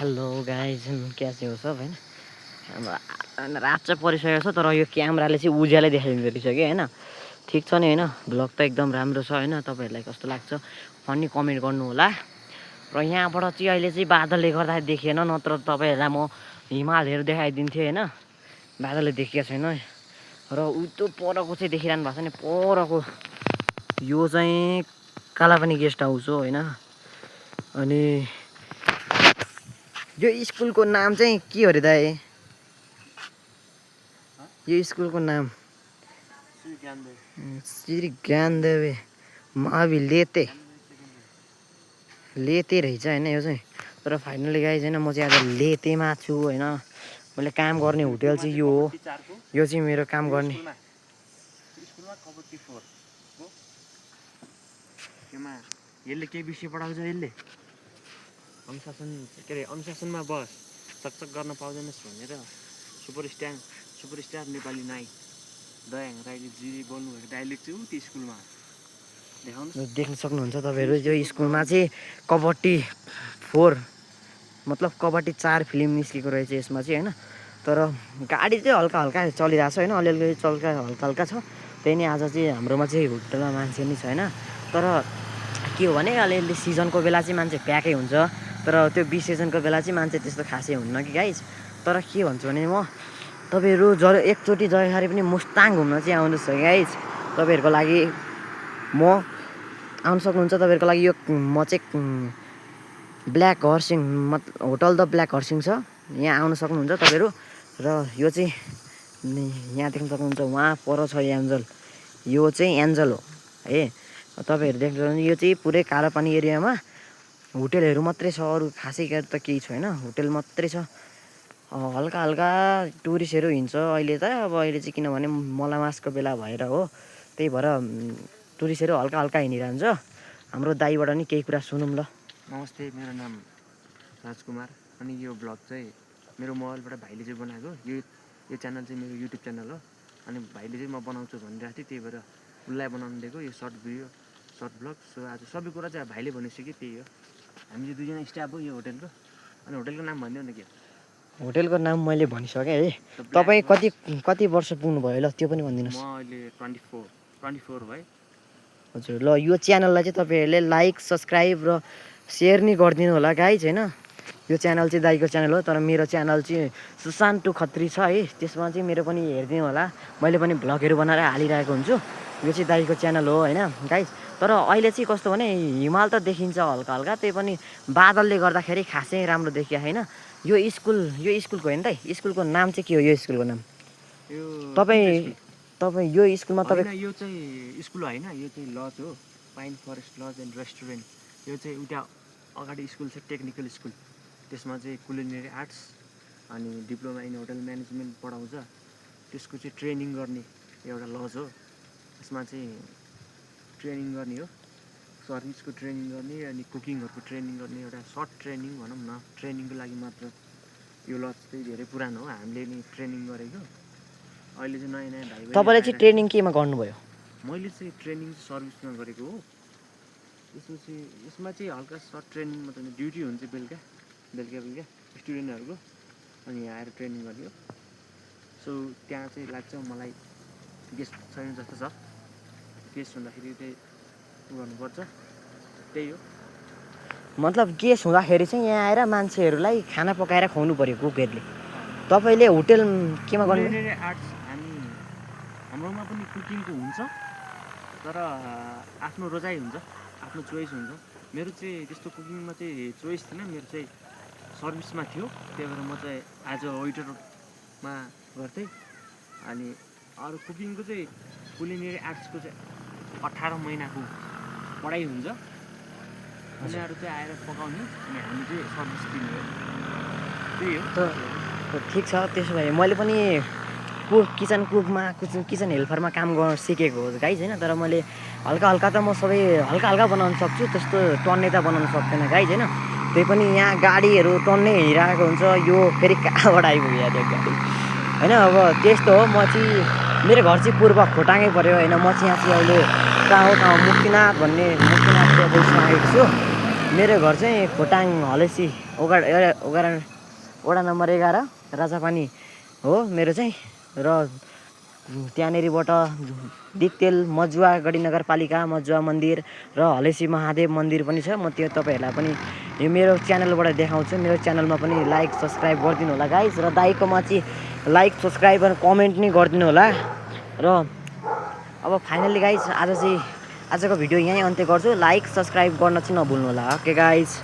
Hello guys कैसे हो सब होइन हाम्रो रात चाहिँ परिसकेको छ तर यो क्यामेराले चाहिँ उज्यालै देखाइदिँदो रहेछ कि होइन ठिक छ नि होइन भ्लग त एकदम राम्रो छ होइन तपाईँहरूलाई कस्तो लाग्छ फन्नी कमेन्ट गर्नु होला र यहाँबाट चाहिँ अहिले चाहिँ बादलले गर्दा देखिएन नत्र तपाईँहरूलाई म हिमालहरू देखाइदिन्थेँ होइन बादलले देखिएको छैन र उतो परको चाहिँ देखिरहनु भएको छ नि परको यो चाहिँ कालापानी गेस्ट हाउस हो होइन अनि यो स्कुलको नाम चाहिँ के हो रे दाइ यो स्कुलको नाम श्री ज्ञानदेव महावी लेते रहेछ होइन यो चाहिँ तर फाइनली गाइज होइन म चाहिँ आज लेतेमा छु होइन मैले काम गर्ने होटल चाहिँ यो हो यो चाहिँ मेरो काम गर्ने यसले के विषय पढाउँछ यसले अनुशासन के अरे अनुशासनमा बस चकचक गर्न पाउँदैनस् भनेर सुपरस्टार नेपाली नाई दयाङ राईले जी बोल्नुभएको डाइलेक्ट चाहिँ ऊ त्यो स्कुलमा देख्न सक्नुहुन्छ तपाईँहरू यो स्कुलमा चाहिँ कबड्डी 4 मतलब कबड्डी 4 फिल्म निस्केको रहेछ यसमा चाहिँ होइन तर गाडी चाहिँ हल्का हल्का चलिरहेको छ होइन अलिअलि हल्का हल्का छ त्यही नै आज चाहिँ हाम्रोमा चाहिँ होटलमा मान्छे नि छैन तर के हो भने अलिअलि सिजनको बेला चाहिँ मान्छे प्याकै हुन्छ तर त्यो बिसर्जनको बेला चाहिँ मान्छे त्यस्तो खासै हुन्न कि गाइज तर के भन्छु भने म तपाईँहरू एकचोटि जयखारी पनि मुस्ताङ घुम्न चाहिँ आउनुहोस् है गाइज तपाईँहरूको लागि म आउनु सक्नुहुन्छ तपाईँहरूको लागि यो म चाहिँ ब्ल्याक हर्सिङ होटल द ब्ल्याक हर्सिङ छ यहाँ आउनु सक्नुहुन्छ तपाईँहरू र यो चाहिँ यहाँ देख्न सक्नुहुन्छ उहाँ पर छ एन्जल यो चाहिँ एन्जल हो है तपाईँहरू देख्न सक्नुहुन्छ यो चाहिँ पुरै कालापानी एरियामा होटेलहरू मात्रै छ अरू खासै त केही छैन होटेल मात्रै छ हल्का हल्का टुरिस्टहरू हिँड्छ अहिले त अब अहिले चाहिँ किनभने मलामासको बेला भएर हो त्यही भएर टुरिस्टहरू हल्का हल्का हिँडिरहन्छ हाम्रो दाइबाट नि केही कुरा सुनौँ ल नमस्ते मेरो नाम राजकुमार अनि यो ब्लग चाहिँ मेरो मोबाइलबाट भाइले चाहिँ बनाएको यो च्यानल चाहिँ मेरो युट्युब च्यानल हो अनि भाइले चाहिँ म बनाउँछु भनिरहेको थिएँ त्यही भएर उसलाई बनाउनु दिएको यो सर्ट ब्लग सो आज सबै कुरा चाहिँ भाइले भनिसक्यो त्यही हो हामी चाहिँ दुईजना स्टाफ हो यो होटेलको अनि होटेलको नाम भनिदियो न के होटेलको नाम मैले भनिसकेँ है तपाईँ कति वर्ष पुग्नुभयो ल त्यो पनि भनिदिनुहोस् म अहिले 24 भयो हजुर ल यो च्यानललाई चाहिँ तपाईँहरूले लाइक सब्सक्राइब र सेयर नि गरिदिनु होला गाइज होइन यो च्यानल चाहिँ दाइको च्यानल हो तर मेरो च्यानल चाहिँ सुशान्तु खत्री छ है त्यसमा चाहिँ मेरो पनि हेरिदिनु होला मैले पनि भ्लगहरू बनाएर हालिरहेको हुन्छु यो चाहिँ दाइको च्यानल हो होइन गाइज तर अहिले चाहिँ कस्तो भने हिमाल त देखिन्छ हल्का हल्का त्यही पनि बादलले गर्दाखेरि खासै राम्रो देखियो होइन यो स्कुलको होइन दाइ स्कुलको नाम चाहिँ के हो यो स्कुलको नाम तपाईँ यो स्कुलमा तपाईँ यो चाहिँ स्कुल होइन यो चाहिँ लज हो पाइन फरेस्ट लज एन्ड रेस्टुरेन्ट यो चाहिँ एउटा अगाडि स्कुल छ टेक्निकल स्कुल त्यसमा चाहिँ कुलिनरी आर्ट्स अनि डिप्लोमा इन होटल म्यानेजमेन्ट पढाउँछ त्यसको चाहिँ ट्रेनिङ गर्ने एउटा लज हो त्यसमा चाहिँ ट्रेनिङ गर्ने हो सर्भिसको ट्रेनिङ गर्ने अनि कुकिङहरूको ट्रेनिङ गर्ने एउटा सर्ट ट्रेनिङ भनौँ न ट्रेनिङको लागि मात्र यो लज चाहिँ धेरै पुरानो हो हामीले नि ट्रेनिङ गरेको अहिले चाहिँ नयाँ नयाँ भाइ तपाईँले चाहिँ ट्रेनिङ केमा गर्नुभयो मैले चाहिँ ट्रेनिङ सर्भिसमा गरेको हो त्यसपछि यसमा चाहिँ हल्का सर्ट ट्रेनिङ मात्रै ड्युटी हुन्छ बेलुका स्टुडेन्टहरूको अनि यहाँ आएर ट्रेनिङ गरियो सो त्यहाँ चाहिँ लाग्छ मलाई गेस्ट छैन जस्तो छ गेस्ट हुँदाखेरि चाहिँ गर्नुपर्छ त्यही हो मतलब गेस्ट हुँदाखेरि चाहिँ यहाँ आएर मान्छेहरूलाई खाना पकाएर खुवाउनु पऱ्यो कुकहरूले तपाईँले होटेल केमा गर्नु आर्ट्स हाम्रोमा पनि कुकिङको हुन्छ तर आफ्नो रोजाइ हुन्छ आफ्नो चोइस हुन्छ मेरो चाहिँ त्यस्तो कुकिङमा चाहिँ चोइस थिएन मेरो चाहिँ सर्भिसमा थियो त्यही भएर म चाहिँ एज अ वेटरमा गर्थेँ अनि अरू कुकिङको चाहिँ कुलिनरी आर्ट्सको चाहिँ 18 महिनाको पढाइ हुन्छ उनीहरू चाहिँ आएर पकाउने अनि हामी चाहिँ सर्भिस दिने हो त्यही हो त ठिक छ त्यसो भए मैले पनि किचन कुकमा किचन हेल्परमा काम गर्न सिकेको हो गाइज होइन तर मैले हल्का हल्का त म सबै हल्का हल्का बनाउन सक्छु त्यस्तो टन्ने त बनाउन सक्दैन गाइज होइन त्यही पनि यहाँ गाडीहरू टन्नै हिँडिरहेको हुन्छ यो फेरि कहाँबाट आइपुग्यो यहाँ त्यो गाडी होइन अब त्यस्तो हो म चाहिँ मेरो घर चाहिँ पूर्व खोटाङै पऱ्यो होइन म चाहिँ यहाँ चाहिँ अहिले कहाँ हो मुक्तिनाथ चाहिँ बसिरहेको छु मेरो घर चाहिँ खोटाङ हलेसी वडा नम्बर 11 राजापानी हो मेरो चाहिँ। र त्यहाँनिरबाट दिक्तेल मजुवा गढी नगरपालिका मजुवा मन्दिर र हलेसी महादेव मन्दिर पनि छ। म त्यो तपाईँहरूलाई पनि यो मेरो च्यानलबाट देखाउँछु। मेरो च्यानलमा पनि लाइक सब्सक्राइब गरिदिनु होला गाइस। र दाइकोमा चाहिँ लाइक सब्सक्राइब र कमेन्ट नि गरिदिनु होला। र अब फाइनल्ली गाइस आजको भिडियो यहीँ अन्त्य गर्छु। लाइक सब्सक्राइब गर्न चाहिँ नभुल्नु होला। Okay guys.